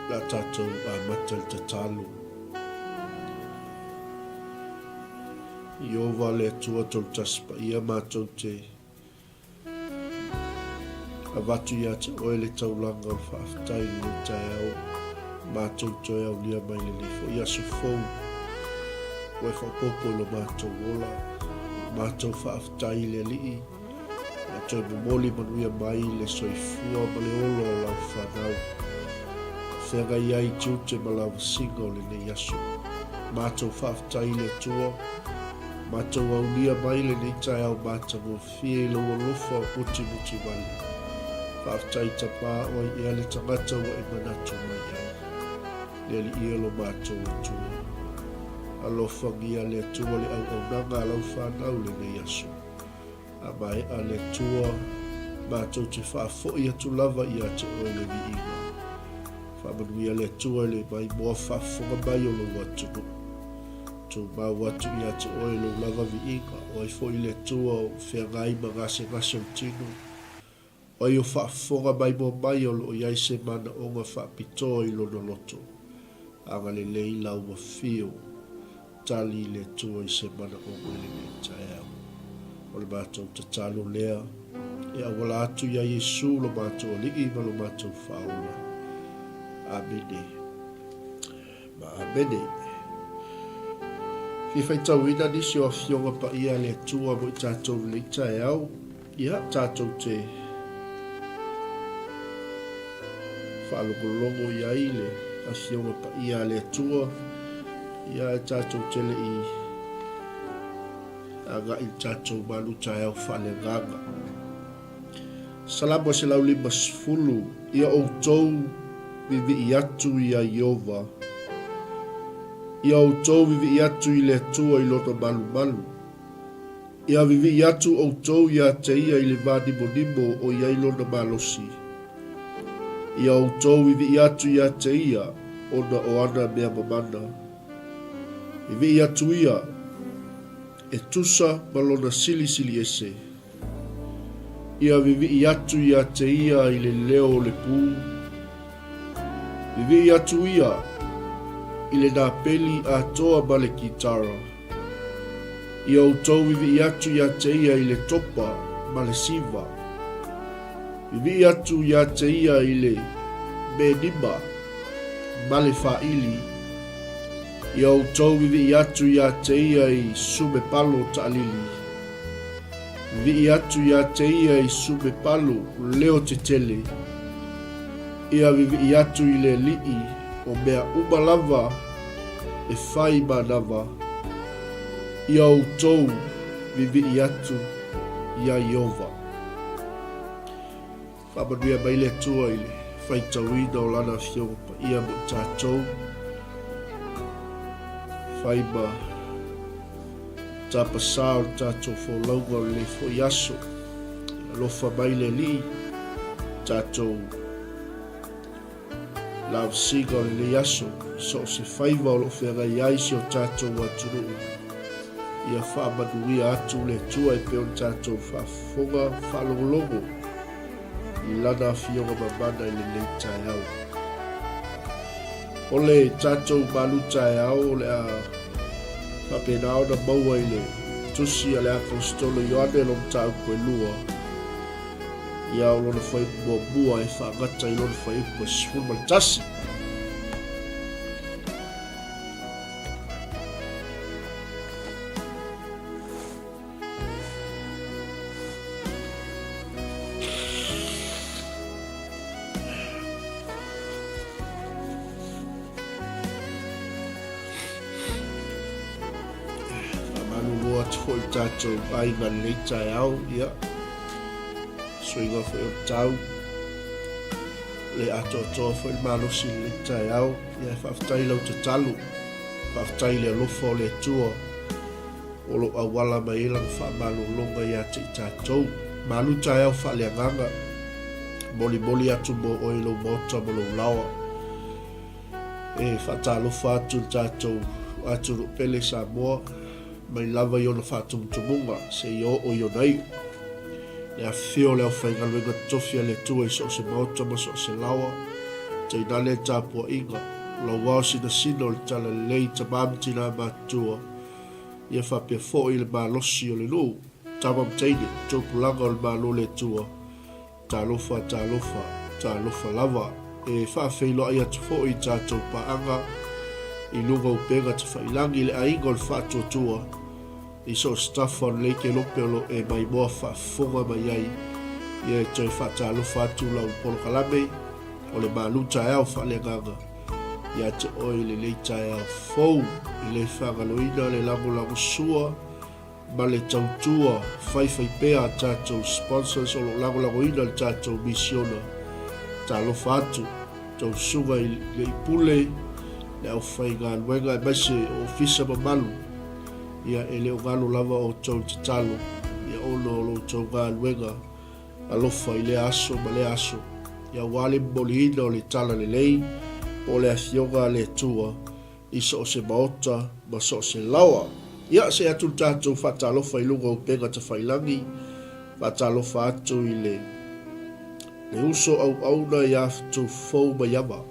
Le a tatou amata i le tatalo. Ieova le Atua Tolutasi Paia, matou te avatu ia te Oe le taulaga o le faafetai i lenei taeao, matou toe aulia mai lenei foi aso fou, ua e faaopoopo i lo matou ola. Matou faafetai i le Alii, Ia toe momoli manuia mai le soifua ma le ola o lau fanau. Feagai ai tiute ma lavasiga o lenei aso. Matou faafetai i le Atua, matou aulia mai lenei taeao matagofie i lou alofa mutimuti vale. Faafetai Tama o ai ea le tagata ua e manatu mai ai. Le Alii e lo matou Atua. Alofagia le Atua le auaunaga a lau fanau lenei aso. A maea le Atua, matou te faafoi atu lava ia te oe le viiga. Faamanuia le Atua i le maimoa faafofoga mai o lou atunuu. Tumau atu ia te oe lou lava viiga, o ai foi le Atua o feagai ma gasegase o le tino? O ai o faafofoga maimoa mai o lo o i ai se manaoga faapitoa i lona loto? Agalelei lau afio. Tali le Atua i se manaoga i lenei taeao. O le matou tatalo lea e auala atu iā Iesu lo matou Alii ma lo matou Faaola. Amene ma amene. Fia faitauina nisi o afioga paia a le Atua mo i tatou i lenei taeao. Ia, tatou te faalogologo i ai le Afioga Paia a le Atua, ia ae tatou te le i agai i le tatou malu taeao faaleagaga. Salamo 150, Ia outou vivii atu iā Ieova, ia outou vivii atu i le Atua i Lona malumalu. Ia vivii atu outou ia te ia i le va nimonimo o i ai lona malosi. Ia outou vivii atu ia te ia ona o ana mea mamana. Vivii atu ia, e tusa ma lona silisili ese. Ia vivii atu ia te ia i le leo o le pū. Vivii atu ia i le napeli atoa ma le kitara. Ia outou vivii atu ia te ia i le topa ma le siva. Vivii atu ia te ia i le menima ma le faaili. Ia outou vivii atu ia te ia i sumepalo taalili. Vivii atu ia te ia i sumepalo leo tetele. Ia vivii atu i le Alii o mea uma lava e fai manawa ia outou vivii atu iā Ieova. Faamanuia mai le Atua i le faitauina o Lana Afioga Paia mo i tatou. Fai ma tapasā o le tatou folauga o lenei foi aso. Alofa mai le Alii, tatou Lavasiga o lenei aso, i so o se faiva o lo o feagai ai si o tatou atunuu, ia faamanuia atu le Atua e pei ona tatou faafofoga faalogologo i Lana Afioga mamana i lenei taeao. O le tatou malu taeao o le a faapena ona maua i le Tusi a le Aposetolo Ioane lona mataupu e lua, Ia o lona fuaiupu muamua e faagata i lona fuaiupu e 11. Faamalulu atu foi i le tatou aiga i lenei taeao, ia, suiga foi o le tau, le atoatoa foi le malosi i lenei taeao, ia, e faafetai i lau tatalo, faafetai i le alofa o le Atua o lo o auala mai ai lana faamalologa ia te i tatou. Malu taeao faaleagaga, molimoli atu mo oe i lou maota ma lou laoa. E faatalofa atu i le tatou atunuu pele Samoa, mai lava i ona faatumutumuga seia oo i ona iu. Le afifio o le aufaigaluega totofi a le Atua i so o se maota ma so o se laoa. Tainane le tapuaiga, lau ao sinasina o le talalelei tama ma tina matutua, ia faapea foi le malosi o le nuu, tama ma teine, tupulaga o le Malo le Atua, talofa, talofa, talofa lava. E faafeiloai atu foi i tatou paaga i luga upega tafailangi le aiga o le faatuatua, I so o se tafa o lenei kelope o lo o e maimoa faafofoga mai ai, ia e toe faatalofa atu lau polokalame o le malu taeao faaleagaga ia te oe i lenei taeao fou. E le faagaloina le lagolagosua ma le tautua faifaipea a tatou sponsors o lo o lagolagoina le tatou misiona. Talofa atu tou susuga i le Pule, le aufaigaluega aemaise o ofisa mamalu. Ia, e le o galo lava outou i tatalo, ia ona o lo outou galuega alofa i lea aso ma lea aso, ia aua le momoliina o le talalelei po o le Afioga a le Atua i so o se maota ma so o se laoa. Ia, see atu le tatou faatalofa i luga o upega tafailagi, faatalofa atu i le le uso auauna ia Tufou Maiava.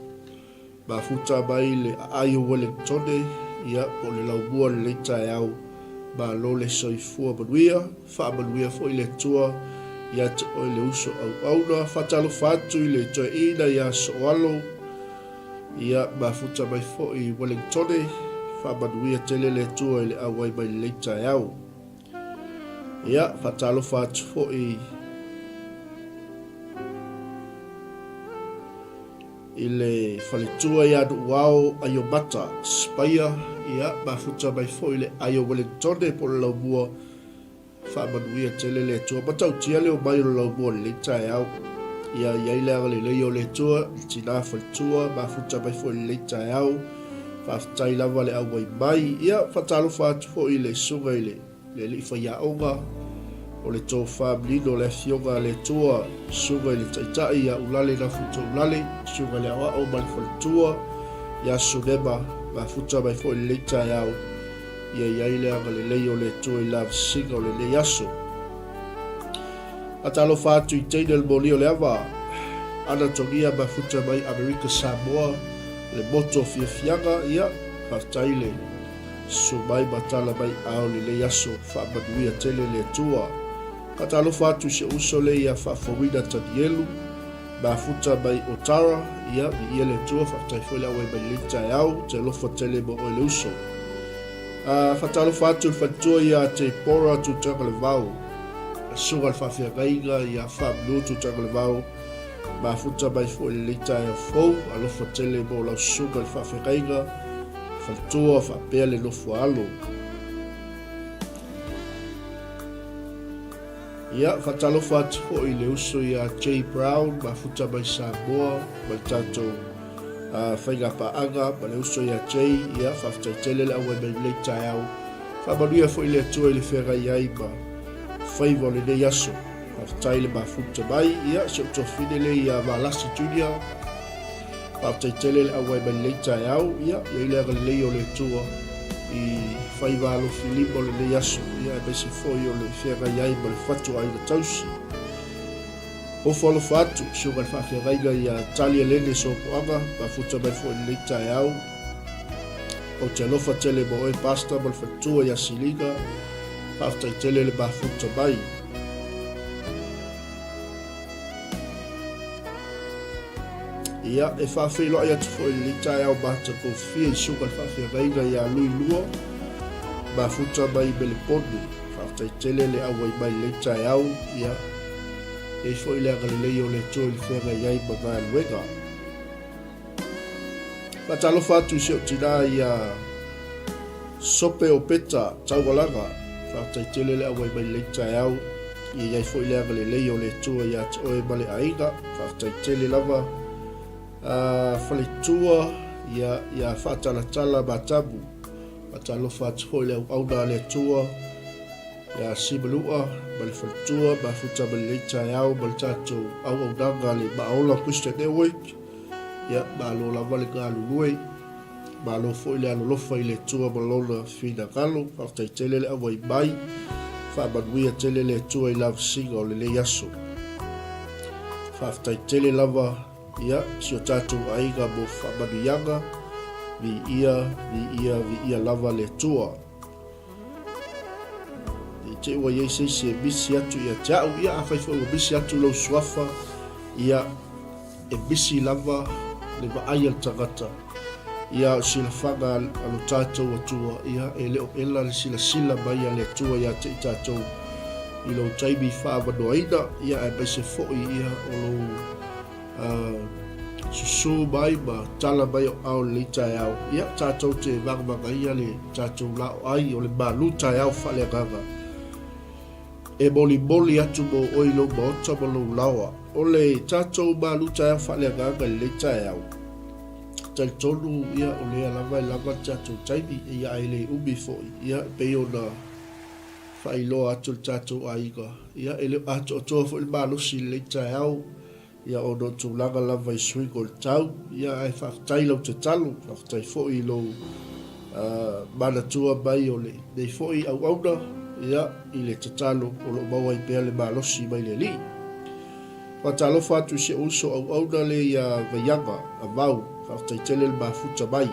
Mafuta mai le aai o Wellingtone, ia, po o le laumua lenei taeao. Malo le soifua manuia, faamanuia foi le Atua ia te oe le uso auauna. Faatalofa atu i le toeaina ia Sooalo, ia, mafuta mai foi i Wellingtone, faamanuia tele le Atua i le auai mai lenei taeao. Ia, faatalofa atu foi I le faletua ia Nuuao Aiomata Spaia, ia, mafuta mai foi le ai o Welengtone po o le Laumua, faamanuia tele le Atua. Matautia le omai o le Laumua i lenei taeao. Ia i ai le agalelei o le Atua i le tina faletua, mafuta mai foi i lenei taeao. Faafetai lava le auai mai. Ia, faatalofa atu foi i le susuga i le Le alii faiaoga o le tofa manino o le Afioga a le Atua, Susuga i le Taitai ia Ulale Nafutoulale, Susuga i le Aoao ma le Faletua ia Sunema, mafuta mai foi lenei taeao, ia i ai le agalelei o le Atua i lavasiga o lenei aso. Faatalofa atu i teine le moli o le ava, Ana Togia mafuta mai Amerika Samoa, le moto fiafiaga, ia, faafetai le. Susu mai ma tala mai ao lenei aso, faamanuia tele le Atua. Faatalofa atu i si ou uso lea ia Faafouina Tanielu, mafuta mai Otara, ia, viia le Atua, faafetai foi le auai mai lenei taeao, te alofa tele mo oe le uso. A, faatalofa atu i le faletua ia Tepora Tutagalevao, susuga i le faafeagaiga ia Faamanu Tutagalevao, mafuta mai foi lenei taeao fou, alofa tele mo lau susuga i le faafeagaiga, Faletua faapea le nofo alo. Ia, faatalofa atu foi i le uso ia Jay Brown, mafuta mai Samoa, ma le tatou uh, faiga paaga ma le uso ia Jay. Ia, faafetai tele le auai mai lenei taeao. Faamanuia foi le Atua i le feagai ai ma faiva o lenei aso. Faafetai le mafuta mai. Ia, si ou tuafafine lea ia Valasi Junior. Faafetai tele le auai mai lenei taeao. Ia, i ai le agalelei o le Atua i faiva alofi lima o lenei aso, ia, aemaise foi o le feagai ai ma le fatu aiga tausi. Ofo alofa atu, susuga i le faafeagaiga ia Tali Elene Sopoaga, mafuta mai foi i lenei taeao. Ou te alofa tele mo oe Pastor ma le faletua ia Siliga. Faafetai tele le mafuta mai. Ia, e faafeiloai atu foi i lenei taeao matagofie i suka le faafeagaiga ia Lui Lua, mafuta mai Meleponu. Faafetai tele le auai mai lenei taeao. Ia, e i foi le agalelei o le Atua i le feagai ai ma galuega. Faatalofa atu i si ou tina ia Sope Opeta Taualaga, faafetai tele le auai mai lenei taeao, ia i ai foi le agalelei o le Atua ia te oe ma le aiga, faafetai tele lava. A faletua ia ia Faatalatala Matamu, faatalofa atu foi le auauna a le Atua ia Simalua ma le faletua, mafuta mai lenei taeao ma le tatou auaunaga a le Maaola Christian Network. Ia, malo lava le galulue, malo foi le alolofa i le Atua ma Lona finagalo. Faafetai tele le auai mai, faamanuia tele le Atua i lavasiga o lenei aso. Faafetai tele lava. Ia, si o tatou aiga mo faamanuiaga, viia, viia, viia lava le Atua. Ne i te i ua i ai se isi e misi atu ia te au, ia afai foi ua misi atu lou suafa, ia, e misi lava le vaai a le tagata. Ia, o silafaga a lo tatou Atua, ia, e le o ela le silasila mai a le Atua ia te i tatou i lou taimi faaavanoaina, ia, aemaise foi, ia, o lou susu mai ma tala mai o ao i lenei taeao, ia, tatou te vagavagaia le tatou laoai o le malu taeao faaleagaga e molimoli atu mo oe i lou maota ma lou laoa. O le tatou malu taeao faaleagaga i lenei taeao, talitonu, ia, o lea lava e lava le tatou taimi, ia, ae le umi foi, ia, e pei ona faailoa atu i le tatou aiga, ia, e le o atoatoa foi le malosi i lenei taeao, Ia ona o tulaga lava i suiga o le tau, ia ae faafetai i lau tatalo, faafetai foi i lou manatua mai o lenei foi auauna, ia, i le tatalo o lo o maua ai pea le malosi mai le Alii. Faatalofa atu i si ou uso auauna lea ia Vaiaga, Avau, faafetai tele le mafuta mai.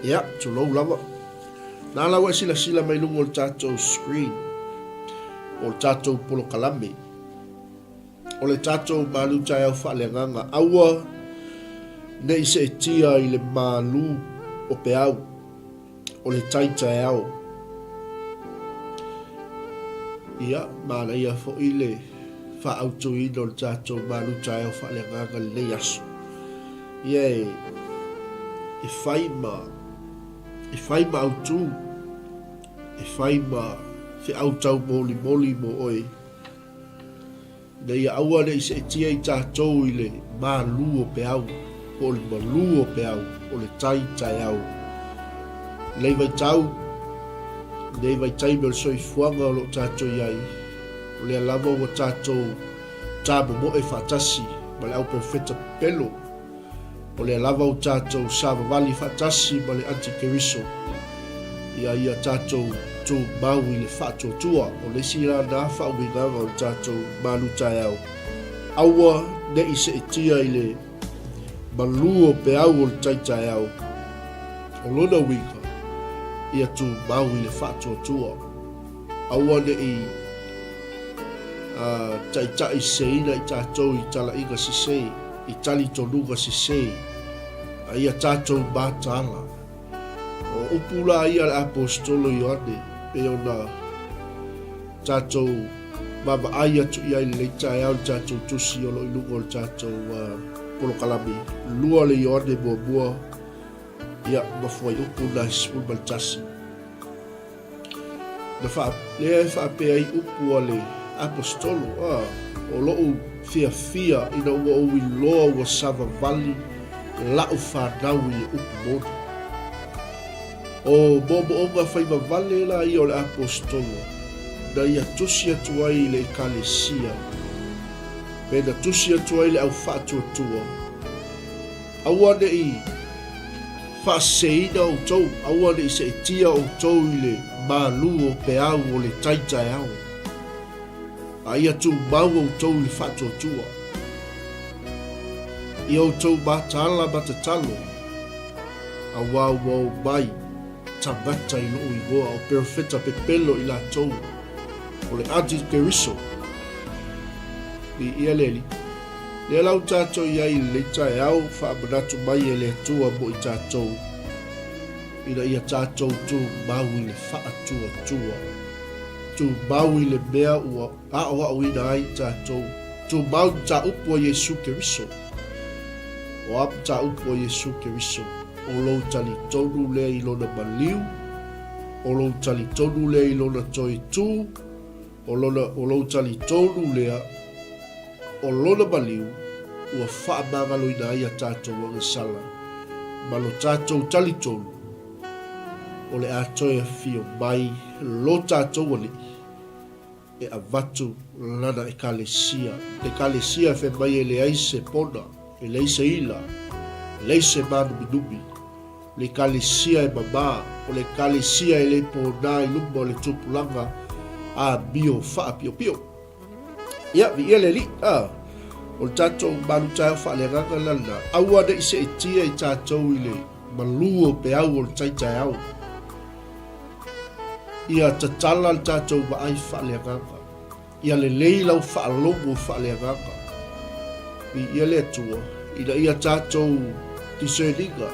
Ia, tulou lava. Na la ua e silasila mai luga o le tatou screen, o le tatou polokalame, o le tatou malu taeao faaleagaga, aua ne i seetia i le malu o peau. o le tai taeao. Ia, manaia foi le faaautuina o le tatou malu taeao faaleagaga i lenei aso. Ia e, e fai ma, e fai ma autu, e fai ma feau taumolimoli mo oe. Ina ia aua ne i seetia i tatou i le malu o peau, po o le malu o peau, o le tai taeao. I lenei vaitau, i lenei vaitaimi o le soifuaga o lo o tatou i ai, o lea lava ua tatou tamomoe faatasi ma le auperofeta pepelo, O lea lava ua tatou savavali faatasi ma le antikeriso ia ia tatou tumau i le faatuatua. O le isi la na faauigaga o le tatou malu taeao, aua ne i seetia i le malu o peau o le tai taeao. O lona uiga, ia tumau i le faatuatua. Aua ne i taitaiseseina i tatou i talaiga sese, i talitonuga sese, a ia tatou mataala. O upu la ia a le Aposetolo Ioane, pei ona tatou vaavaai atu i ai i lenei taeao i le tatou tusi o lo o i luga o le tatou polokalame, 2 le Ioane muamua, ia, ma fuaiupu na e 11. Na faa, lea e faapea ai upu a le Aposetolo, a, o loʻu fiafia ina ua ou iloa ua savavali laʻu fanau i le upu moni. O moomooga faivavale la ia o le Aposetolo, na ia tusi atu ai i le Ekalesia, pe na tusi atu ai i le au faatuatua, Aua ne i faaseseina outou, aua ne i seetia outou i le malu o peau o le tai taeao, a ia tumau outou i le faatuatua. Ia outou mataala ma tatalo, auā ua omai tagata i lou igoa, o perofeta pepelo i latou, o le Antikeriso. Viia le Alii. Lea la ua tatou i ai i lenei taeao, faamanatu mai e le Atua mo i tatou, ina ia tatou tumau i le faatuatua, tumau i le mea ua aoaoina ai i tatou, tumau i mataupu a Iesu Keriso. O a mataupu a Iesu Keriso? O lou talitonu lea i Lona maliu, o lou talitonu lea i Lona toe tū, O lona, o lou talitonu lea, o lona maliu, ua faamagaloina ai a tatou agasala, ma lo tatou talitonu, o le a toe afio mai lo tatou Alii e avatu lana Ekalesia, le Ekalesia e fai mai e leai se pona, e leai se ila, e leai se mānuminumi. O le Ekalesia e mamā, o le Ekalesia e le pōnā i luma o le tupulaga amio faapiopio. Ia, viia le Alii, a, o le tatou malu taeao faaleagaga la lena, aua ne i seetia i tatou i le malū o peau o le tai taeao. Ia tatala le tatou vaai faaleagaga. Ia lelei lau faalogo faaleagaga. Viia le Atua, ina ia tatou discerniga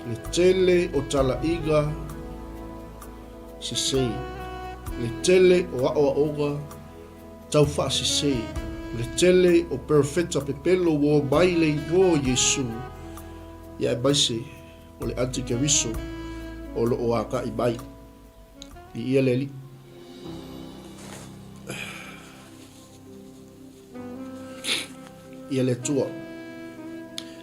le tele o talaiga sese, le tele o aoaoga tau faasese, le tele o perofeta pepelo ua omai i le igoa o Iesu, ia aemaise o le antikeriso o lo o agai mai. Viia le Alii. Ia le Atua.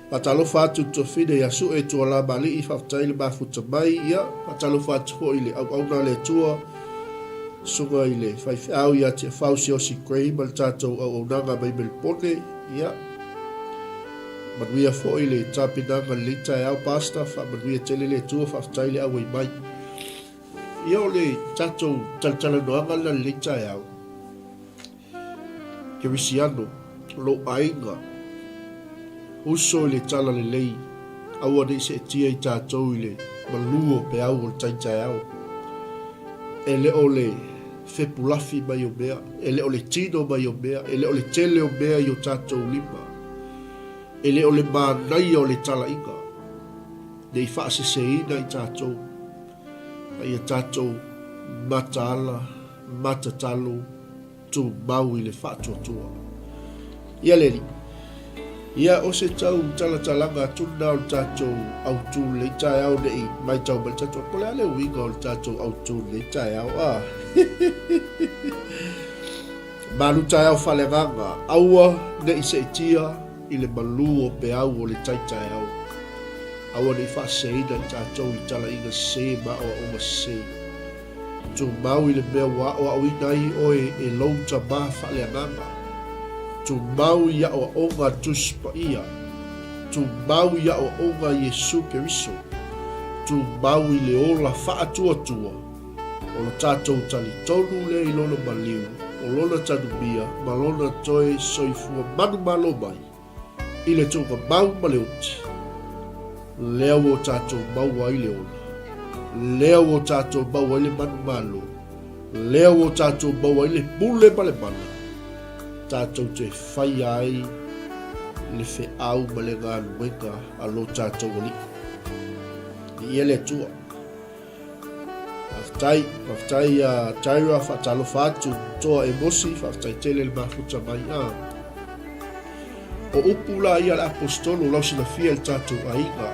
Faatalofa atu i le tuafine ia Sue Tuala Mali'i, faafetai le mafuta mai. Ia, faatalofa atu foi i le auauna a le Atua, susuga i le faifeau ia Tiafau Siaosi Gray ma le tatou auaunaga mai Melipone. Ia, manuia foi le tapenaga i lenei taeao, Pastor, faamanuia tele le Atua, faafetai le auai mai. Ia o le tatou talatalanoaga lena i lenei taeao, Kerisiano, lou aiga, uso i le talalelei, aua ne i seetia i tatou i le malū o peau o le tai taeao. E le o le fepulafi mai o mea, e le o le tino mai o mea, e le o le tele o mea i o tatou lima, e le o le manaia o le talaiga, ne i faaseseina i tatou, a ia tatou mataala, matatalo, tumau i le faatuatua. Ia le Alii, ia o se tau talatalaga atu lena o le tatou autu lenei taeao ne i maitau mai le tatou, po o le a le uiga o le tatou autu lenei taeao, a? Malu taeao faaleagaga, aua ne i seetia i le malū o peau o le tai taeao. Aua ne i faaseseina i tatou i talaiga sese ma aoaoga sese. Tumau i le mea ua aoaoina ai oe e lou tamā faaleagaga. Tumau i aoaoga a le Tusi Paia. Tumau i aoaoga a Iesu Keriso. Tumau i le ola faatuatua o lo tatou talitonu lea i Lona maliu, o Lona tanumia ma Lona toe soifua manumalo mai i le tuugamau ma le oti, lea ua o tatou maua ai le ola, lea ua o tatou maua ai le manumalo, lea ua o tatou maua ai le pule ma le mana, tatou te faia ai le feau ma le galuega a lo tatou Alii. Viia le Atua. Faafetai, faafetai ia Tyra, faatalofa atu Toa Emosi, faafetai tele le mafuta mai. Ah. O upu la ia le apostolo lau silafia i le tatou aiga,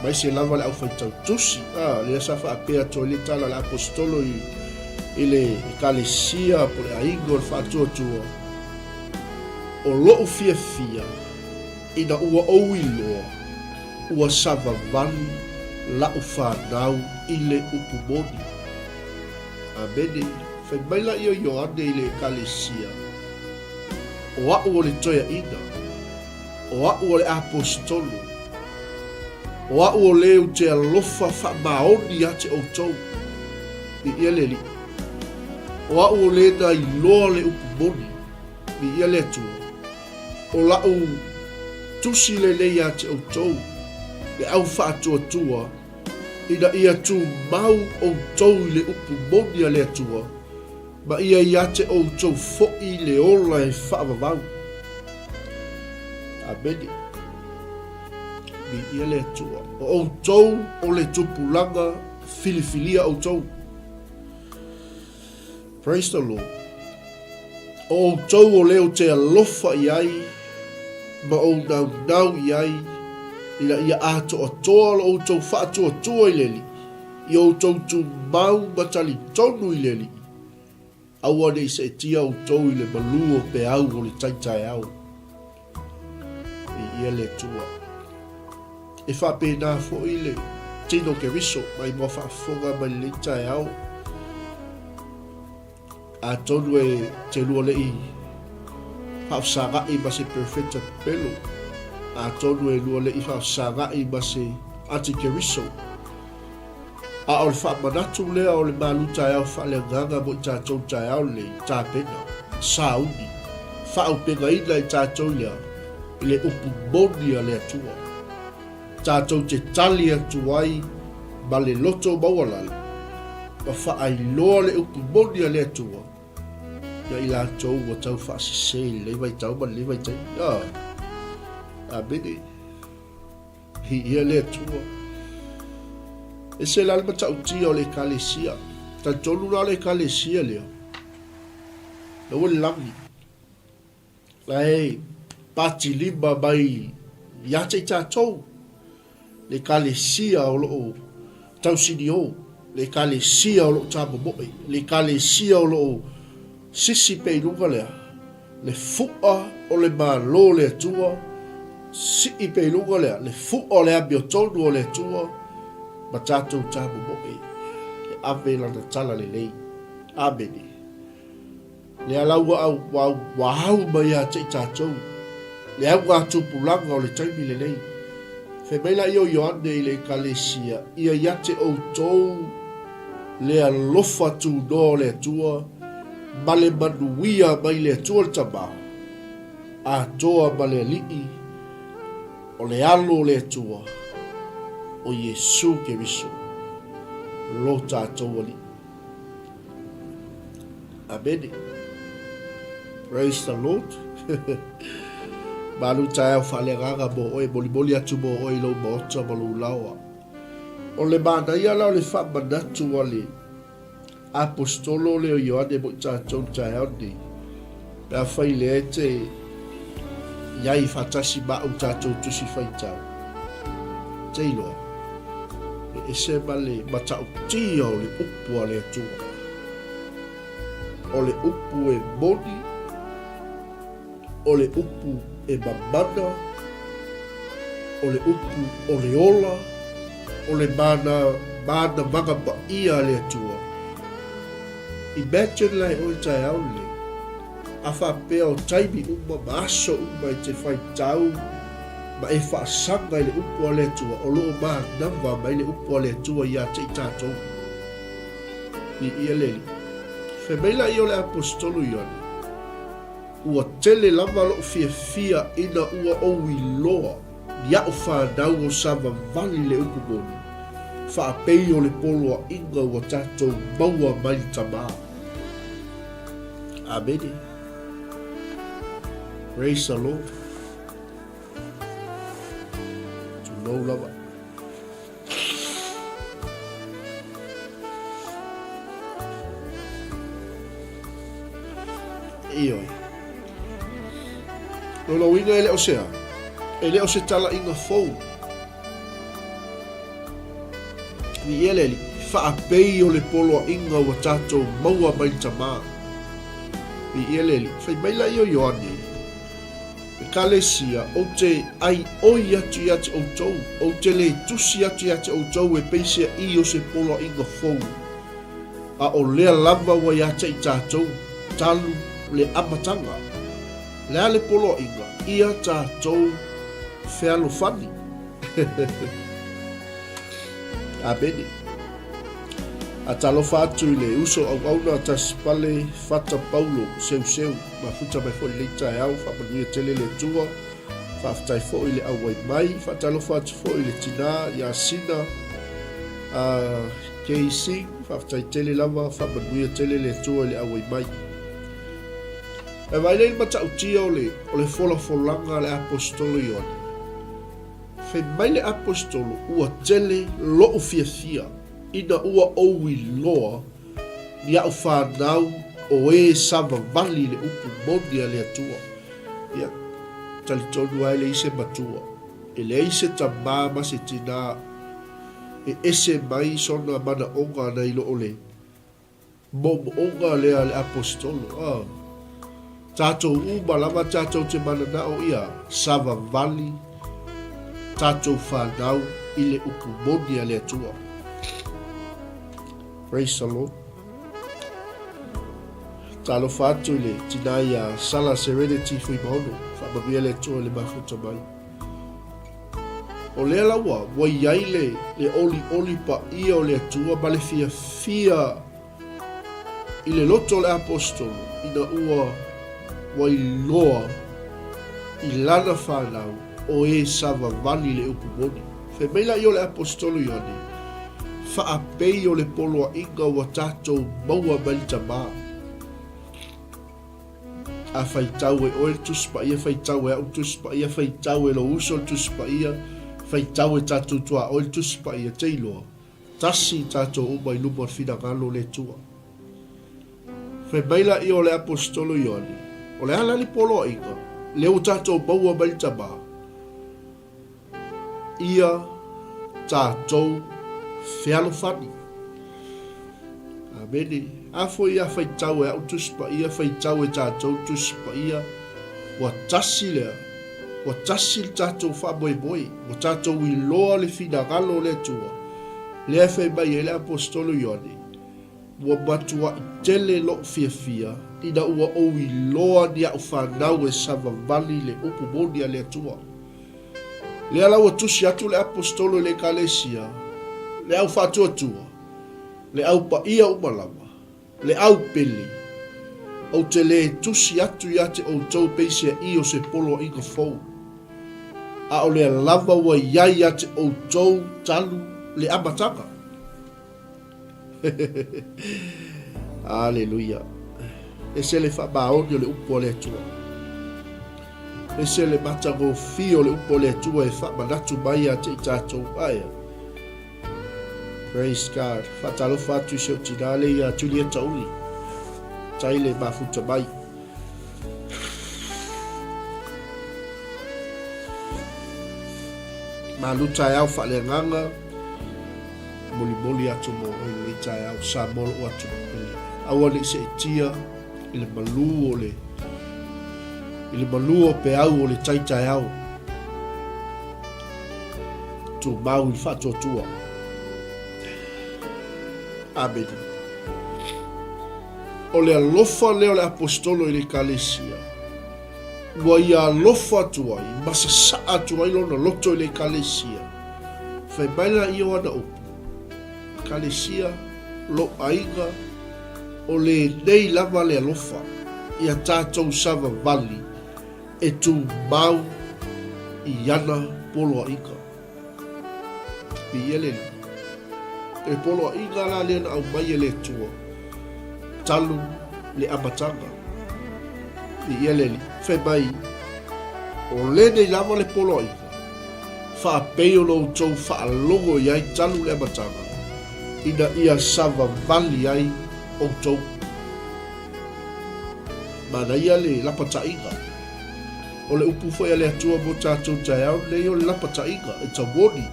maise lava le aufaitau tusi, ah, lea sa faapea atu ai le tala le apostolo i, i le ekalesia po le aiga o le faatuatua, o lou fiafia Ina ua ou iloa, ua savavali la'u fanau i le upu moni. Amene. Fai mai laia o Ioane i le Ekalesia, O a'u o le toeaina, o a'u o le aposetolo, o a'u o le ou te alofa faamaoni ia te outou. Viia le Alii. O a'u o le na iloa le upu moni. Viia le Atua. O la'u tusi lenei ia te outou, le au faatuatua, ina ia tumau outou i le upu moni a le Atua, ma ia ia te outou fo'i le ola e faavavau. Amene. Viia le Atua. O outou o le tupulaga filifilia outou. Praise the Lord. O outou o lea ou te alofa i ai ma ou naunau i ai, ina ia atoatoa lo outou faatuatua i le Alii, i outou tumau ma talitonu i le Alii, aua ne i seetia outou i le malū o peau o le tai taeao. Viia le Atua. E faapena foi le tino Keriso mai moa faafofoga mai lenei taeao. Atonu e te lua lei faafesaga'i ma se perofeta pepelo, atonu e lua lei faafesaga'i ma se antikeriso. A o le faamanatu lea o le malu taeao faaleagaga mo i tatou i taeao lenei, tapena, sauni, faaupegaina i tatou i le a? I le upu moni a le Atua. Tatou te tali atu ai ma le loto maualalo ma faailoa le upu moni a le Atua ia i latou ua tau faasese i lenei vaitau ma lenei vaitaimi. Ah, amene. Viia le Atua. Ese la le matautia o le Ekalesia. Talitonu la o le Ekalesia lea, la ua i le lagi. La e patilima mai ia te i tatou le Ekalesia o lo o tausinio, le Ekalesia o lo o tamomoe, le Ekalesia o lo o sisi pea i luga lea. Le fu'a o le Malo o le Atua, sii pea i luga lea, le fu'a o le amiotonu o le Atua, ma tatou tamomoe e ave Lana tala lelei. Amene. Lea la ua au, ua, ua au mai ia te i tatou, le augatupulaga o le taimi lenei. Fai mai laia o Ioane i le Ekalesia, Ia ia te outou le alofa tunoa o le Atua, ma le manuia mai le Atua le Tama, atoa ma le Alii, o le Alo o le Atua, o Iesu Keriso, lo tatou Alii. Amene. Praise the Lord. Malu taeao faaleagaga mo oe, molimoli atu mo oe i lou maota ma lou laoa. O le manaia la o le faamanatu a le Aposetolo lea o Ioane mo i tatou i le taeao lenei, pe afai lea e te i ai faatasi ma au tatou Tusi Faitau, te iloa, e ese ma le matautia o le upu a le Atua. O le upu e moni, o le upu e mamana, o le upu o le ola, o le mana manavaga paia a le Atua. Imagine la e oe taeao lenei, a faapea o taimi uma ma aso uma e te faitau ma e faasaga i le upu a le Atua, o lo o manava mai le upu a le Atua ia te i tatou. Viia le Alii. Fai mai laia o le Aposetolo Ioane, Ua tele lava loʻu fiafia ina ua ou iloa iaʻu fanau o savavali le upu moni, faapei o le poloaiga ua tatou maua mai le Tama. Amene. Praise the Lord. Tulou lava. Ioe. Lona uiga e le o se a? E le o se talaiga fou. Viia le Alii, faapei o le poloaiga ua tatou maua mai le Tama. Viia le Alii, fai mai laia o Ioane, Ekalesia, ou te ʻaiʻoi atu ia te ʻoutou, ou te lē tusi atu ia te ʻoutou e peiseaʻī o se poloaiga fou, a ʻo lea lava ua ia te i tatou, talu le amataga. Le a le poloaiga, ia tatou fealofani. Amene. A talofa atu i le uso auauna Tasipale Fata Paulo Seuseu, mafuta mai foi i lenei taeao, faamanuia tele le Atua, faafetai foi i le auai mai, faatalofa atu foi i le tina ia Sina a KC, faafetai tele lava, faamanuia tele le Atua i le auai mai. E vaai lea i le matautia o le, o le folafolaga a le Aposetolo Ioane. Fai mai le Aposetolo, Ua tele loʻu fiafia ina ua ou iloa ni aʻu fanau o e savavali i le upu moni a le Atua. Ia, talitonu lava e leai se matua, e leai se tamā ma se tinā e ese mai sona manaʻoga ana i lo o le Moomooga lea a le Aposetolo, a. Tatou uma lava tatou te mananao ia savavali tatou fanau i le upu moni a le Atua. Praise the Lord. Talofa atu i le tina ia Sala Serenity Fuimaono. Faamanuia le Atua i le mafuta mai. O lea la ua, ua i ai le, le olioli paia o le Atua ma le fiafia i le loto o le Aposetolo ina ua, ua iloa i lana fanau o e savavali le upu moni. Fai mai laia o le Aposetolo Ioane, Faapei o le poloaiga ua tatou maua mai le Tama. A faitau e oe le Tusi Paia, faitau e au le Tusi Paia, faitau e lou uso le Tusi Paia, faitau e tatou tuaoi le Tusi Paia, te iloa, tasi i tatou uma i luma o le finagalo o le Atua. Fai mai laia o le Aposetolo Ioane, O le a la le poloaiga, lea ua tatou maua mai le Tama? Ia tatou fealofani. Amene. A foi a faitau e au Tusi Paia, faitau e tatou Tusi Paia, ua tasi lea, ua tasi le tatou faamoemoe, ua tatou iloa le finagalo o le Atua, lea e fai mai ai le Aposetolo Ioane, Ua matuai tele lou fiafia ina ua ou iloa ni a'u fanau e savavali le upu moni a le Atua. Lea la ua tusi atu le Aposetolo i le Ekalesia, le au faatuatua, le au paia uma lava, le au pele, Ou te lē tusi atu ia te outou peiseaʻi o se poloaiga fou, a o lea lava ua i ai ia te outou talu le amataga. Aleluia. Ese le faamaoni o le upu a le Atua. Ese le matagofie o le upu a le Atua e faamanatu mai ia te i tatou. Aea. Praise God. Faatalofa atu i si ou tinā le ia Julieta Uli. Tai le mafuta mai. Malu taeao faaleagaga. Molimoli atu mo oe lenei taeao, Samoa lou atunuu pele. Aua ne i seetia i le malū o le i le malū o peau o le tai taeao. Tumau i le faatuatua. Amene. O le alofa lea o le Aposetolo i le Ekalesia, ua ia alofa atu ai ma sasaa atu ai lona loto i le Ekalesia. Fai mai laia o ana upu, Ekalesia, lou aiga, o lenei lava le alofa ia tatou savavali e tumau i ana poloaiga. Viia le Alii. O le poloaiga la lea na aumai e le Atua talu le amataga. Viia le Alii. Fai mai, o lenei lava le poloaiga, faapei o lo outou faalogo i ai talu le amataga, ina ia savavali ai outou. Manaia le lapataiga. O le upu foi a le Atua mo tatou taeao lenei o le lapataiga, it's a warning.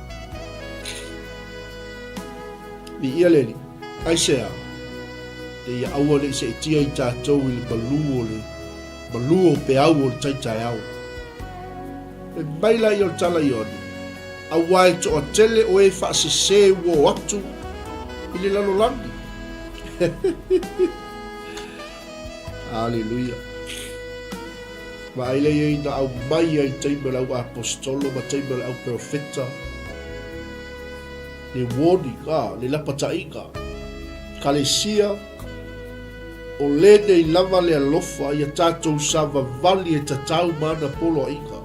Viia le Alii. Aisea? Ina ia aua ne i seetia i tatou i le malū o le malū o peau o le tai taeao. Fai mai laia o le tala Ioane, Auā e toatele o e faasesē ua o atu i le lalolagi. Aleluia. Vaai lea i na aumai ai taimi o le au aposetolo ma taimi o le au perofeta, le warning, a, le lapataiga. Kalesia, o lenei lava le alofa ia tatou savavali e tatau ma ana poloaiga.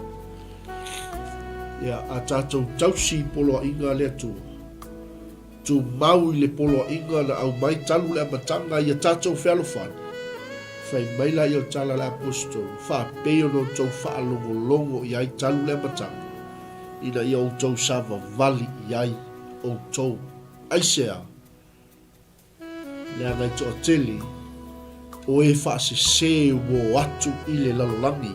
Ia, a tatou tausi i poloaiga a le Atua. Tumau i le poloaiga na aumai talu le amataga ia tatou fealofani, fai mai laia o tala a le Aposetolo, faapei ona outou faalogologo i ai talu le amataga, ina ia outou savavali i ai outou. Aisea? Leaga e toatele o e faasese ua o atu i le lalolagi.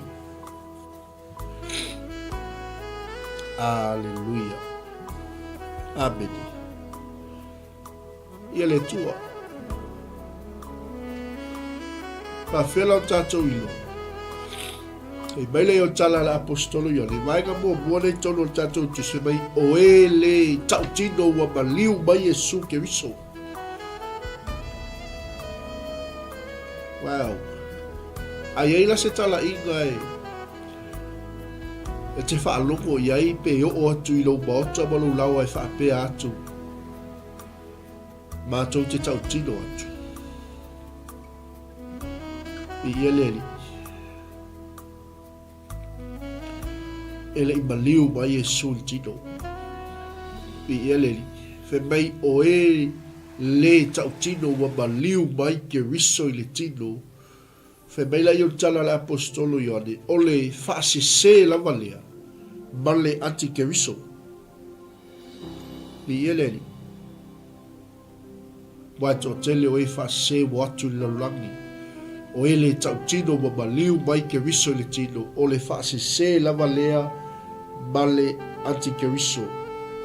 Aleluia. Amene. Ia le Atua. Faafefea la o tatou iloa? Fai mai lea o le tala a le Aposetolo Ioane, vaega muamua lea i totonu o le tatou tusi, fai mai, o e le tautino ua maliu mai Iesu Keriso. Wow. A i ai la se talaiga e... E te faalogo i ai pe oo atu i lou maota ma lou laoa e faapea atu, Matou te tautino atu. Viia le Alii. E le i maliu mai Iesu i le tino. Viia le Alii. Fai mai o e le tautino ua maliu mai Keriso i le tino. Fai mai laia o le tala a le Aposetolo Ioane, o le faasese lava lea ma le antikeriso. Viia le Alii. Aua e toatele o e faasese ua atu i le lalolagi, o e le tautino ua maliu mai Keriso i le tino, o le faasese lava lea ma le antikeriso.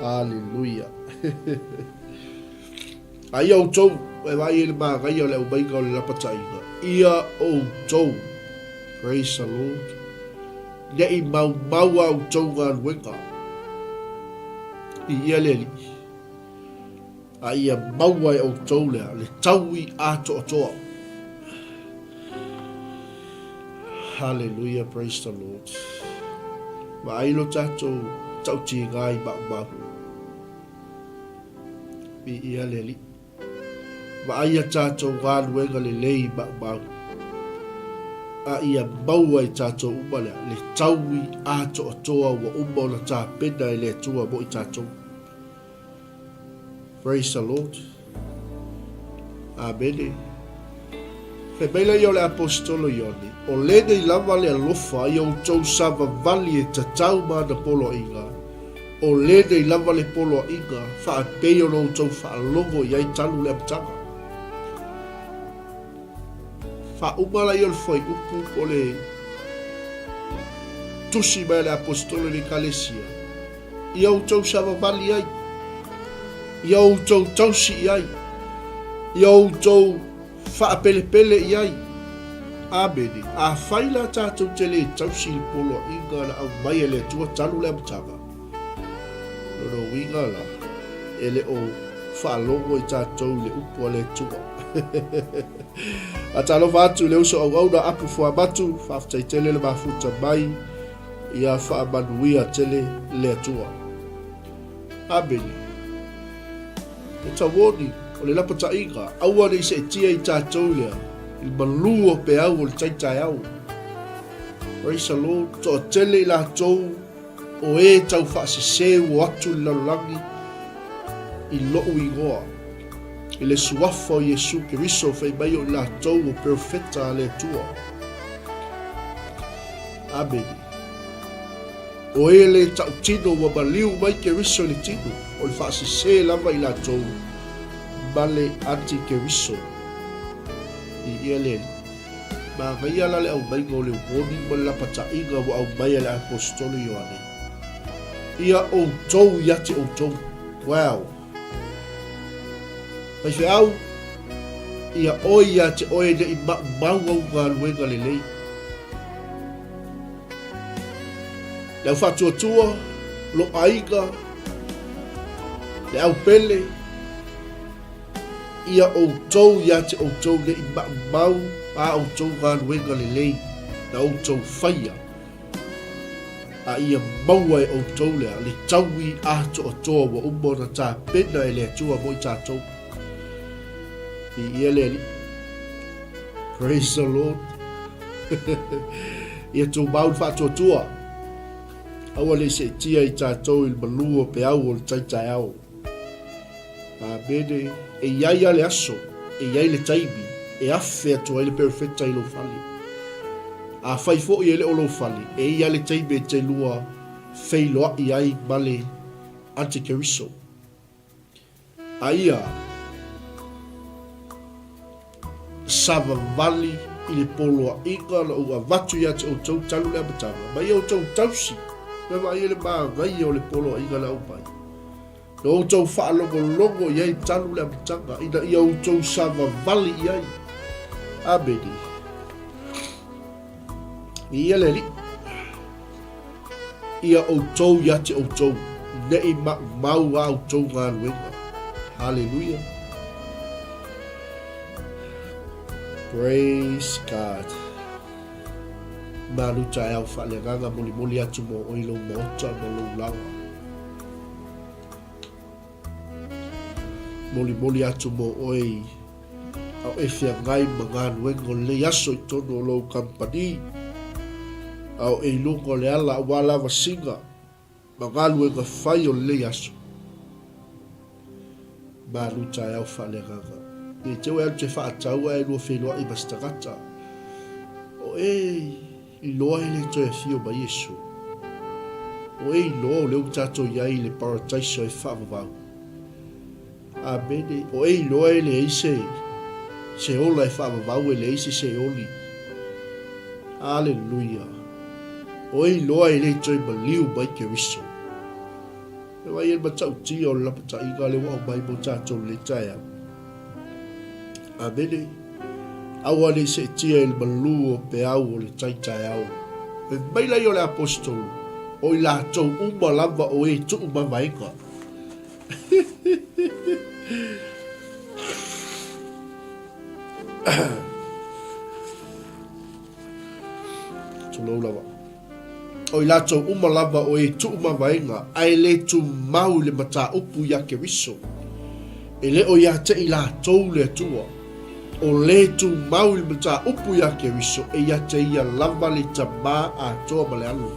Aleluia. A ia outou e vaai ai le manaia o le aumaiga o le lapataiga, ia outou, praise the Lord, ne i maumau a outou galuega i ia le Alii, a ia maua e outou lea le taui atoatoa. Hallelujah, praise the Lord. Vaai lo tatou tautiga i maumau. Viia le Alii. Vaai a tatou galuega lelei maumau, a ia maua i tatou uma lea le taui atoatoa ua uma ona tapena e le Atua mo i tatou. Praise the Lord. Amene. Fai mai laia o le Aposetolo Ioane, O lenei lava le alofa ia outou savavali e tatau ma ana poloaiga, o lenei lava le poloaiga faapei ona outou faalogo i ai talu le amataga. Faauma laia o le fuaiupu o le tusi mai a le Aposetolo i le Ekalesia, ia outou savavali ai, ia outou tausi i ai, ia outou Faapelepele i ai. Amene. Afai la tatou te le tausi i le poloaiga na aumai e le Atua talu le amataga, lona uiga la, e le o faalogo i tatou i le upu a le Atua. Faatalofa atu i le uso auauna Apu Fuamatu, faafetai tele le mafuta mai, ia faamanuia tele le Atua. Amene. E tauoni, o le lapataiga, aua ne i seetia i tatou lea, i le malū o peau o le tai taeao. Praise the Lord, toatele i latou o e tau faasese ua atu i le lalolagi i lou igoa, i le suafa o Iesu Keriso fai mai o i latou o perofeta a le Atua. Amene. O e le tautino ua maliu mai Keriso i le tino, o le faasese lava i latou ma le anti-Keriso. I ia le Alii. Manaia la le aumaiga o le warning ma le lapataiga ua aumai e le Aposetolo Ioane. Ia outou ia te outou. Wow! Faifeau, ia oe ia te oe ne i maumau au galuega lelei. Le au faatuatua, lo aiga, le au pele, ia outou ia te outou ne i maumau a outou galuega lelei na outou faia, a ia maua e outou lea le taui atoatoa ua uma ona tapena e le Atua mo i tatou. Viia le Alii. Praise the Lord. Ia tumau le faatuatua. Aua le i seetia i tatou i le malu o peau o le tai taeao. Amene. E i ai a le aso, e i ai le taimi e afe atu ai le perofeta i lou fale. Afai foi e le o lou fale, e i ai le taimi e te lua feiloai ai ma le antikeriso. A ia savavali i le poloaiga na ou avatu ia te outou talu le amataga, ma ia outou tausi, me vaai ai le manaia o le poloaiga na aumai. Na outou faalogologo i ai talu le amataga, ina ia outou savavali i ai. Amene. Viia le Alii. Ia outou ia te outou, ne i maumau a outou galuega. Haleluia. Praise God. Malu taeao faaleagaga molimoli atu mo oe i lou maota ma lou laoa. Molimoli atu mo oe i a o e feagai ma galuega o lenei aso i totonu o lou kamupani, a o e i luga o le ala aua lava siga ma galuega fai o lenei aso. Malu taeao faaleagaga. Ne i te i ua e alu te faatau ae lua feiloai ma se tagata. O e iloa e le toe afio mai Iesu. O e iloa o lea ua tatou i ai i le parataiso e faavavau. Amene. O e iloa e leai se, se ola e faavavau, e leai se seoli. Aleluia. O e iloa e le toe maliu mai Keriso. E vaai ai le matautia o le lapataiga lea ua aumai mo tatou i lenei taeao. Amene. Aua ne i seetia i le malu o peau o le tai taeao. Fai mai laia o le aposetolo, o i latou uma lava o e tuu mavaega. Tulou lava. O i latou uma lava o e tuu mavaega ae le tumau i le mataupu iā Keriso, e le o ia te i latou le Atua. O le tumau i le mataupu iā Keriso, e ia te ia lava le Tamā atoa ma le Alo.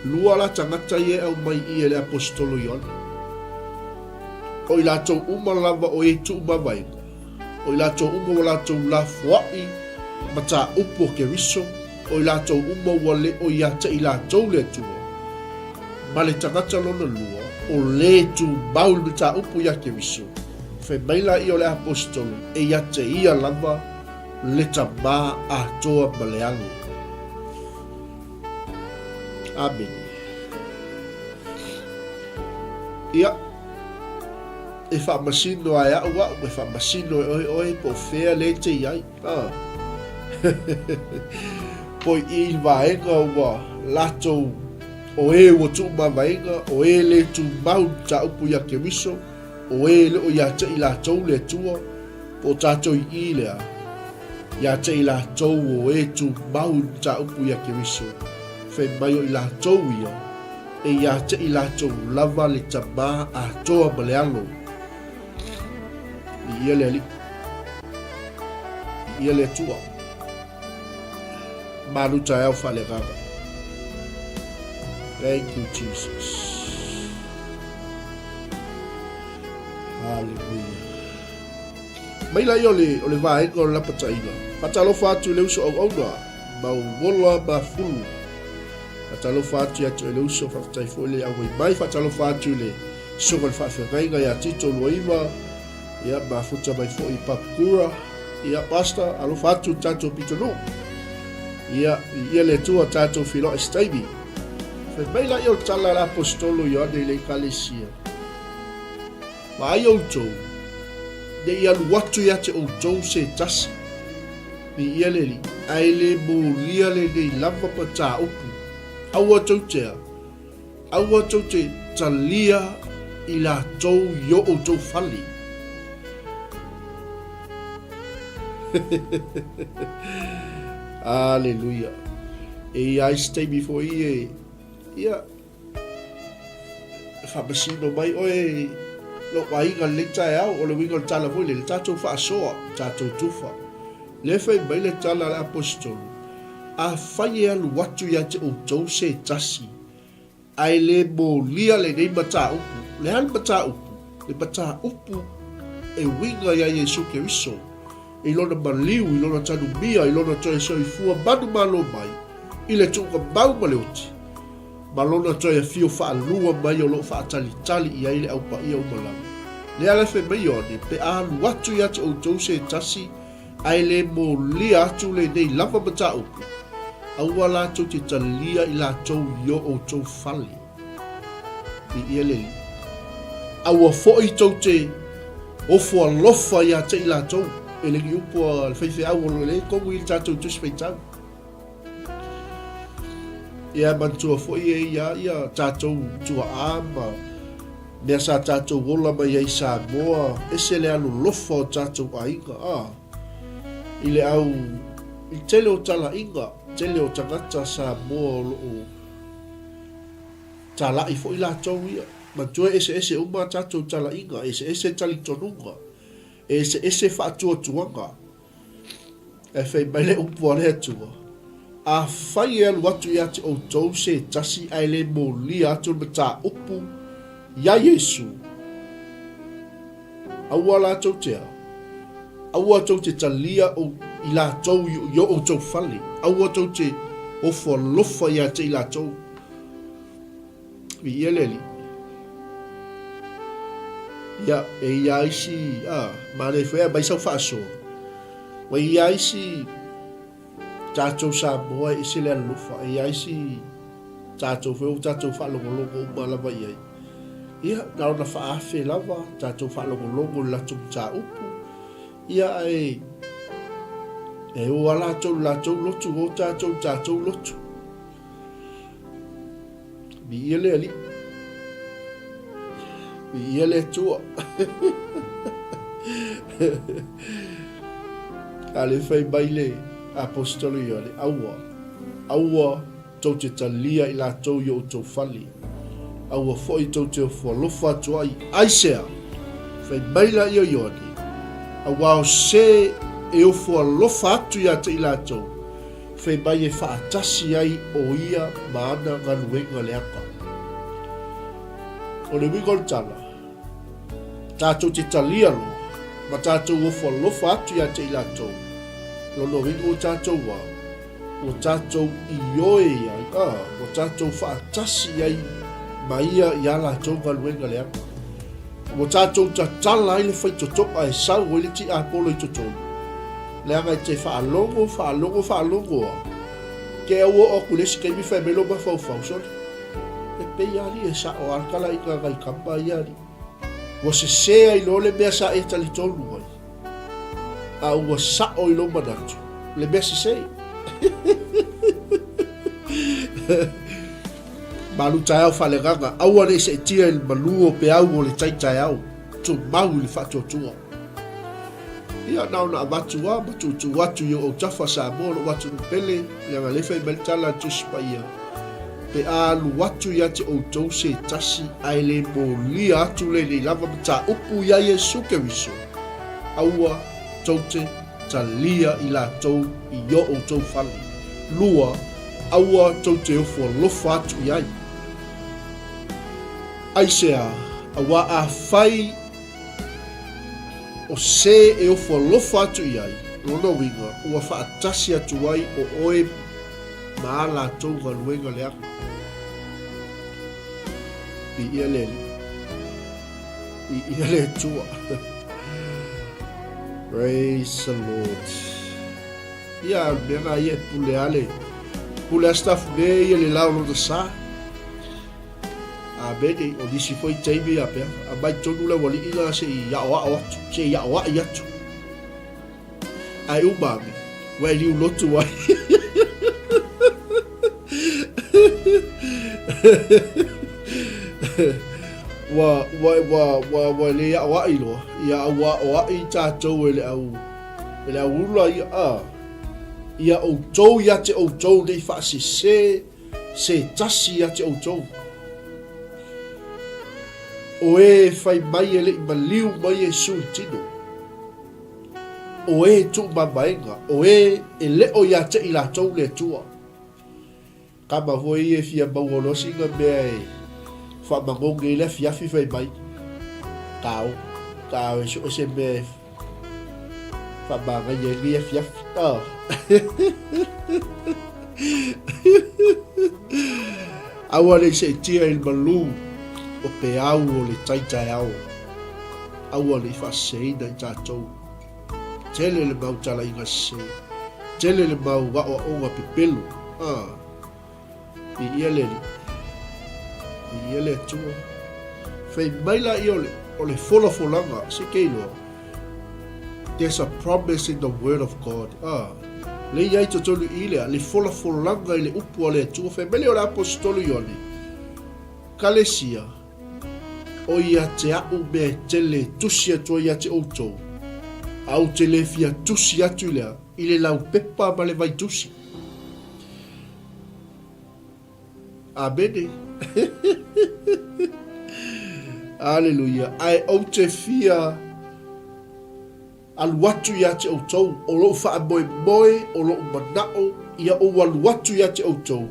Lua la tagata ia e aumai i e le Aposetolo Ioane. O i latou uma lava o e tuu mavaega, o i latou uma ua latou lafoai mataupu o Keriso, o i latou uma ua le o ia te i latou le Atua, ma le tagata lona lua, o le tumau i le mataupu ia Keriso, fai mai laia o le Aposetolo, e ia te ia lava le Tamā atoa ma le Alo. Amene. Ia, e faamasino a e a'u a'u, e faamasino e oe oe po o fea lea e te i ai. Ah. Po i i le vaega ua latou o e ua tuumavaega, o e le tumau i mataupu ia Keriso, o e le o ia te i latou le Atua, Po o tatou i i lea, ia te i latou o e tumau i mataupu ia Keriso, fai mai o i latou ia, e ia te i latou lava le Tamā atoa ma le Alo. I ia le Alii. I ia le Atua. Malu taeao faaleagaga. Thank you, Jesus. Hallelujah. Mai laia o le, o le vaega o le lapataiga. Faatalofa atu i le uso auauna, Mauola Mafulu. Faatalofa atu ia te oe le uso, faafetai foi le auai mai. Faatalofa atu i le susuga i le faafeagaiga ia Tito Luaiva, ia mafuta mai foi i Papakura. Ia, Pastor, alofa atu i le tatou pitonuu. Ia, viia le Atua tatou feiloai se taimi. Fai mai laia o le tala a le Aposetolo Ioane i le Ekalesia. Vaai outou, ne i alu atu ia te outou se tasi, viia le Alii, ae le molia lenei lava mataupu. Aua tou te a, aua tou te talia i latou i o outou fale. Aleluia. E i ai se taimi foi e, ia, E faamasino mai oe i lou aiga i lenei taeao, o le uiga o le tala foi lele, le tatou faasoa, le tatou tufa. Lea e fai mai le tala a le Aposetolo, Afai e alu atu ia te outou se tasi, ae le molia lenei mataupu, le a le mataupu? Le mataupu e uiga ia Iesu Keriso, i lona maliu, i lona tanumia, i lona toe soifua manumalo mai, i le tuuga mau ma le oti. Ma lona toe afio faalua mai o lo o faatalitali i ai le Au Paia uma lava. Lea la e fai mai Ioane, pe a alu atu ia te outou se tasi, ae le molia atu lenei lava mataupu, aua latou te talia i latou i o outou fale. Viia le Alii. Aua foi tou te ofo alofa ia te i latou, e le ni upu a le faifeau o lo o kogu i le tatou Tusi Faitau. Ia manatua foi e ia ia tatou tuaa ma mea sa tatou ola mai ai i Samoa, ese le alolofa o tatou aiga, a, i le au I le tele o talaiga, tele o tagata Samoa o lo o talai foi latou ia. Manatua e eseese uma a tatou talaiga, eseese talitonuga, eseese faatuatuaga. Ae fai mai le upu a le Atua, Afai e alu atu ia te outou se tasi ae le molia atu le mataupu iā Iesu, aua latou te a, aua tou te talia i latou i o outou fale, aua tou te ofo alofa ia te i latou. Viia le Alii. Ia, e i ai isi, a, manaia foi ae aumai sau faasoa. Ua i ai isi tatou Samoa e ese le alolofa, e i ai isi tatou foi ua tatou faalogologo uma lava i ai. Ia, na ona faaafe lava, tatou faalogologo i le latou mataupu, ia ae e o lava latou i le latou lotu, o tatou i le tatou lotu. Viia le Alii. Viia le Atua. A le fai mai le Aposetolo Ioane, aua, aua tou te talia i latou i o outou fale, aua foi tou te ofo alofa atu ai. Aisea? Fai mai laia o Ioane, auā o se e ofo alofa atu ia te i latou, Fai mai e faatasi ai o ia ma ana galuega leaga. O le uiga o le tala, tatou te talia loa ma tatou ofo alofa atu ia te i latou, lona uiga ua tatou a, ua tatou ioe ai, a, ua tatou faatasi ai ma ia i a latou galuega leaga. Ua tatou tatala ai le faitotoa e sau ai le tiapolo i totonu, leaga e te faalogo, faalogo, faalogo a, te au oo atu i le isi taimi fai mai lou mafaufau, sole, e pei a alii e sao a le talaiga a nai tama ia alii. Ua sese ai loa le mea sa e talitonu ai, a ua sao i lou manatu le mea sese. Malu taeao faaleagaga, aua ne i seetia i le malu o peau o le tai taeao, tumau i le faatuatua. Ia, na ona avatu lava ma tuutuu atu i ou autafa Samoa, lou atunuu pele, leaga lea fai mai le tala a le Tusi Paia, pe a alu atu ia te outou se tasi ae le molia atu lenei lava mataupu iā Iesu Keriso, aua tou te talia i latou i o outou fale. Lua, aua tou te ofo alofa atu i ai. Aisea, auā afai o se e ofo alofa atu i ai, lona uiga, ua faatasi atu ai o oe ma a latou galuega leaga. Viia le Alii. Viia le Atua. Praise the Lord. Ia, mea na ia e pule a le, pule a staff me ia le lao lona sa. Amene, o nisi foi taimi ia pea, a mai tonu le aualii la se i aoao atu, se i aoai atu. Ae uma ane, ua e liu lotu ai. Ua, ua, ua, ua, ua le aoai loa, ia a ua aoai tatou e le au, e le au ula ia, a, ia outou ia te outou nei faasese se tasi ia te outou. O e fai mai e le i maliu mai Iesu i tino. O e tuumamaega, o e e le o ia te i latou le Atua. Kama foi ia e fia maua loa sina mea e faamagoge ai le afiafi fai mai. Kao, kao e sue se mea e faamagaia ai lenei afiafi. Ah. Aua ne i seetia i le malu o peau o le tai taeao. Aua ne i faaseseina i tatou. Tele le mau talaiga sese. Tele le mau aoaoga pepelo. Ah. Viia le Alii. Viia le Atua. Fai mai laia o le, o le folafolaga, se ke iloa. There's a promise in the word of God. Ah. Le i ai totonu i lea, le folafolaga i le upu a le Atua. Fai mai lea o le Aposetolo Ioane, Kalesia, O ia te aʻu mea e tele e tusi atu ai ia te outou, a ou te le fia tusi atu i lea, i le laupepa ma le vaitusi. Amene. Aleluia. Ae ou te fia alu atu ia te outou, o lou faamoemoe, o lou manao, ia ou alu atu ia te outou,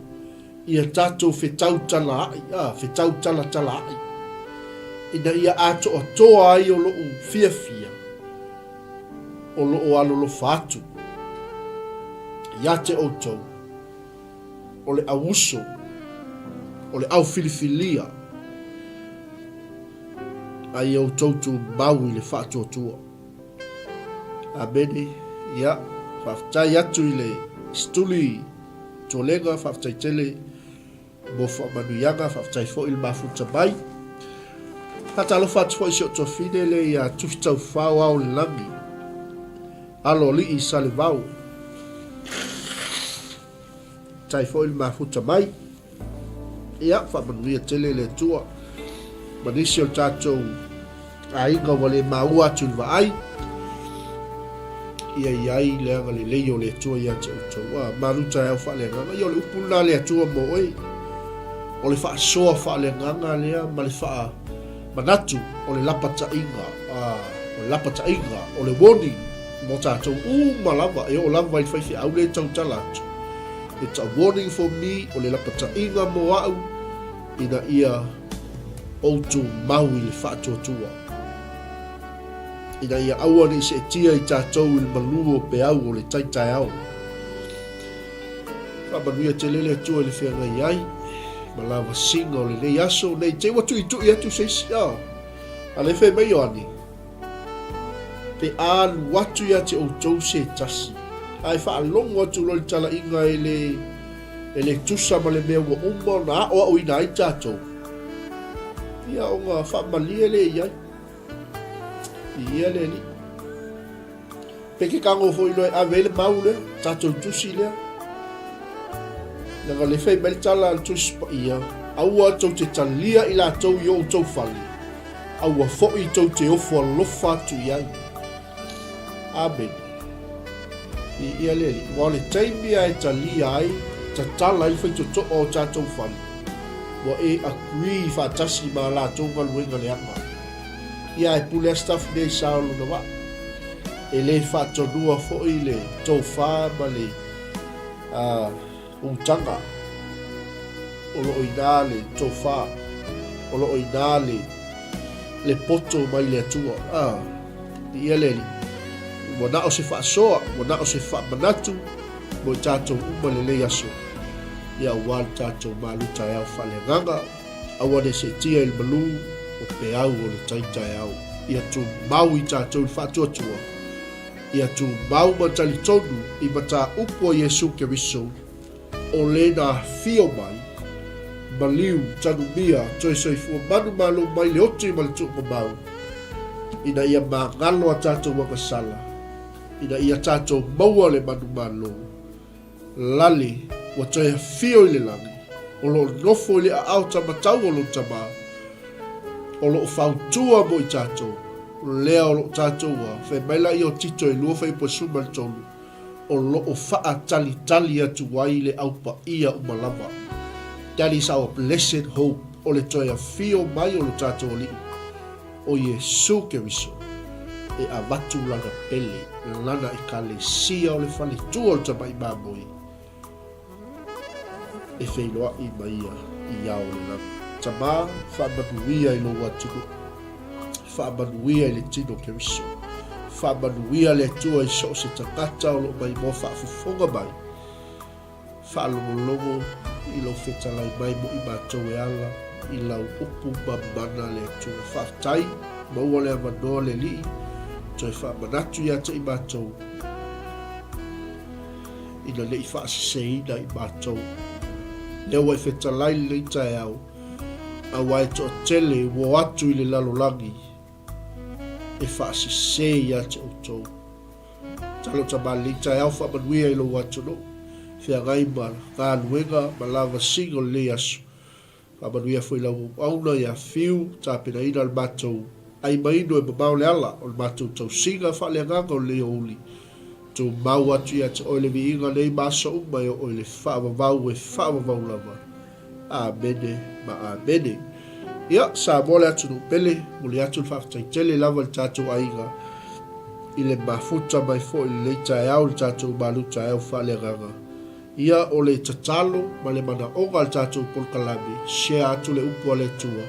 ia tatou fetautalaai, a, fetautalatalaai, ina ia atoatoa ai o lou fiafia, o loo alolofa atu ia te outou, o le auuso, o le au filifilia, a ia outou tumau i le faatuatua. Amene. Ia, faafetai atu i le Situli Tuolega, faafetai tele mo faamanuiaga, faafetai foi i le mafuta mai. Faatalofa atu foi i si ou tuafine le ia Tufitaufao Ao le Lagi, alo alii i Salevao. Faafetai foi le mafuta mai. Ia, faamanuia tele le Atua ma nisi o le tatou aiga ua le maua atu i le vaai. Ia i ai le agalelei o le Atua ia te outou. A, malu taeao faaleagaga. Ia, o le upu lena a le Atua mo oe. O le faasoa faaleagaga lea ma le faamanatu o le lapataiga. A, o le lapataiga, o le warning mo tatou uma lava, e oo lava i le faifeau lea e tautala atu. It's a warning for me, o le lapataiga mo au, ina ia ou tumau i le faatuatua. Ina ia aua ne i seetia i tatou i le malu o peau o le tai taeao. Faamanuia tele le Atua i le feagai ai ma lavasiga o lenei aso, nei te i ua tuitui atu se isi, a, a le fai mai Ioane, Pe alu atu ia te outou se tasi, ae faalogo atu loa i le talaiga e le, e le tusa ma le mea ua uma ona aoaoina ai tatou, ia ona faamalie lea i ai. Viia le Alii. Pe ke tago foi loa e ave ai le mau lea, tatou tusi lea. Leaga le fai mai le tala a le Tusi Paia, aua tou te talia i latou i o outou fale, aua foi tou te ofo alofa atu i ai. Amene. Viia le Alii. Aua o le taimi lava e talia ai, tatala ai le faitotoa o tatou fale, ua e agree faatasi ma a latou galuega leaga. Ia ae pule a staff nei i sao lona vaa. E le faatonua foi le tofa ma le utaga o lo o inā le tofa, o lo o inā le, le poto mai le Atua. Ah, ia le Alii. Ua na o se faasoa, ua na o se faamanatu mo i tatou uma lenei aso. Ia aua le tatou malu taeao faaleagaga. Aua ne seetia i le malu o peau o le tai taeao. Ia tumau i tatou i le faatuatua. Ia tumau ma talitonu i mataupu a Iesu Keriso, o le na afio mai, maliu, tanumia, toe soifua manumalo mai le oti ma le tuumamau, ina ia magalo a tatou agasala, ina ia tatou maua le manumalo. Lale, ua toe afio i le lagi, o lo o nofo i le aao tamatau o lona Tama, o lo o fautua mo i tatou, lea o lo o tatou a, fai mai la ia o Tito e lua fuaiupu e 13, o lo o faatalitali atu ai le Au Paia uma lava. That is our blessed hope, o le toe afio mai o lo tatou Alii, o Iesu Keriso, e avatu lana pele, lana Ekalesia o le faletua o le Tamai Mamoe, e feiloaʻi ma ia i ao o le lagi. Tama, faamanuia i lou atunuu, faamanuia i le tino Keriso, faamanuia le Atua i so o se tagata o lo o maimoa faafofoga mai, Faalogologo i lou fetalai mai mo i matou e ala i lau upu mamana le Atua. Faafetai, maua le avanoa le Alii, toe faamanatu ia te i matou, ina ne i faaseseina i matou. Lea ua e fetalai lenei taeao, aua e toatele ua o atu i le lalolagi e faasese ia te outou. Talo tamalii taeao faamanuia i lou atunuu, feagai ma galuega ma lavasiga o lenei aso. Faamanuia foi lau auauna ia Fiu, tapenaina le matou ai maino e mamao le ala o le matou tausiga faaleagaga o lenei aoauli. Tumau atu ia te oe le viiga nei ma aso uma e oo i le faavavau e faavavau lava. Amene ma amene. Ia, Samoa le atunuu pele, muli atu le faafetai tele lava i le tatou aiga i le mafuta mai foi i lenei taeao i le tatou malu taeao faaleagaga. Ia, o le tatalo ma le manaoga a le tatou polokalame, share atu le upu a le Atua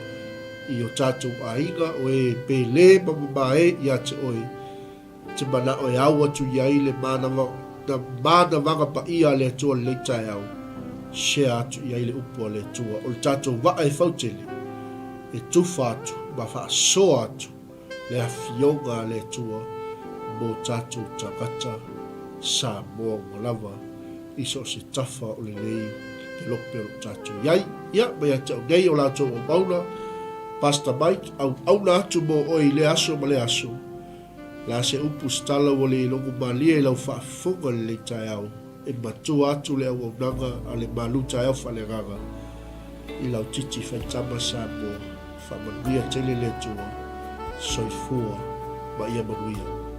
i o tatou aiga, o e pele ma mamae ia te oe, te manao e au atu i ai le manavaga paia a le Atua i lenei taeao, share atu i ai le upu a le Atua. O le tatou vaa e fautele, e tufa atu ma faasoa atu le afioga a le Atua mo tatou tagata Samoa uma lava i so o se tafa o lenei kelope o lo o tatou i ai. Ia, ma ia te au nei o la outou auauna, Pastor Mike, auauna atu mo oe i lea aso ma lea aso. La se upu se tala ua le logo malie i lau faafofoga i lenei taeao, e matua atu le auaunaga a le malu taeao faaleagaga i lau titi faitama Samoa. Faamanuia tele le Atua. Soifua ma ia manuia.